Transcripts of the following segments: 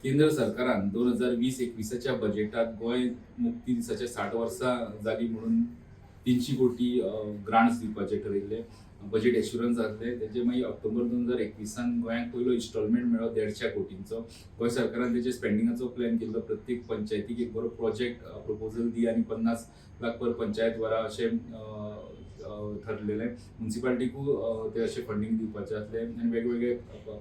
केंद्र सरकारान 2020-21च्या बजेटात गोंय मुक्ती दिसाच्या 60 वर्सां जाली म्हणून 300 कोटी ग्रांट्स दिवपाचे ठरयल्ले. बजेट एश्युरन्स जातले. तेजे मागीर ऑक्टोबर 2021 गोंयांक पयलो इन्स्टॉलमेंट मेळ्ळो 150 कोटींचो. गोंय सरकारान तेजे स्पेंडिंगाचो प्लॅन केल्लो, प्रत्येक पंचायतीक एक बरो प्रोजेक्ट प्रपोजल दी आनी 50 लाख पर पंचायत वरा अशें ठरलेलें. मुन्सिपालिटीकूय ते अशें फंडींग दिवपाचें आसलें आनी वेगवेगळे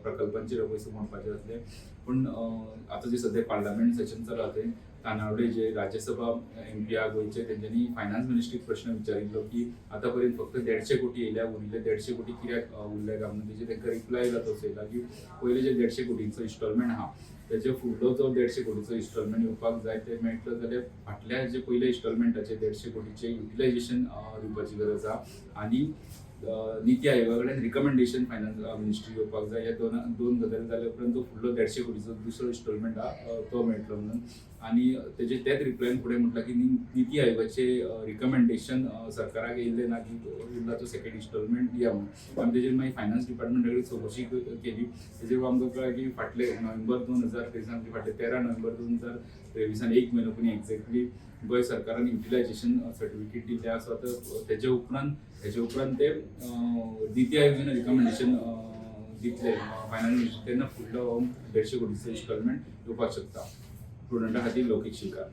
प्रकल्पांचेर पयशे मोडपाचे आसले. पूण आतां जे सद्या पार्लमेंट सेशन चला, थंय तानावडे जे राज्यसभा एमपी आहा गोंयचे, तेंच्यांनी फायनान्स मिनिस्ट्रीक प्रश्न विचारिल्लो की आतां पर्यंत फक्त 150 कोटी येयल्या, उरिल्ले 150 कोटी कित्याक उरले काय म्हणून. तेजेर तांकां रिप्लाय येयला तसो येयला की पयले जे 150 कोटींचो इन्स्टॉलमेंट आहा, तेजे फुडलो जो 150 कोटीचो इन्स्टॉलमेंट येवपाक जाय, ते मेळटलो जाल्यार फाटल्या जे पयले इन्स्टॉलमेंटाचे 150 कोटीचे युटिलायझेशन दिवपाची गरज आहा आनी निती आयोगा कडेन रिकमेंडेशन फायनान्स मिनिस्ट्री येवपाक जाय. ह्या दोन दोन गजाली जाल्या उपरांत तो फुडलो 150 कोटीचो दुसरो इन्स्टॉलमेंट आहा, तो मेळटलो म्हणून. आनी तेजे तेच रिप्लायन फुडें म्हटलां की निती आयोगाचे रिकमेंडेशन सरकाराक येयल्लें ना की उरला तो सेकंड इन्स्टॉलमेंट दिया म्हणून. आमी तेजेर मागीर फायनान्स डिपार्टमेंटा कडेन चवकशी केली. तेजेर आमकां कळ्ळें की फाटले नोव्हेंबर 2023 म्हणजे फाटले 13 नोव्हेंबर 2023 एक म्हयनो पयलीं एक्झॅक्टली गोंय सरकारान युटिलायझेशन सर्टिफिकेट दिल्लें आसा. आतां तेजे उपरांत ते निती आयोगान रिकमेंडेशन दितले फायनान्स मिनिस्ट्री, तेन्ना फुडलो 150 कोटीचो इन्स्टॉलमेंट येवपाक शकता. स्टुडंटा खातीर लौकीक शिकार.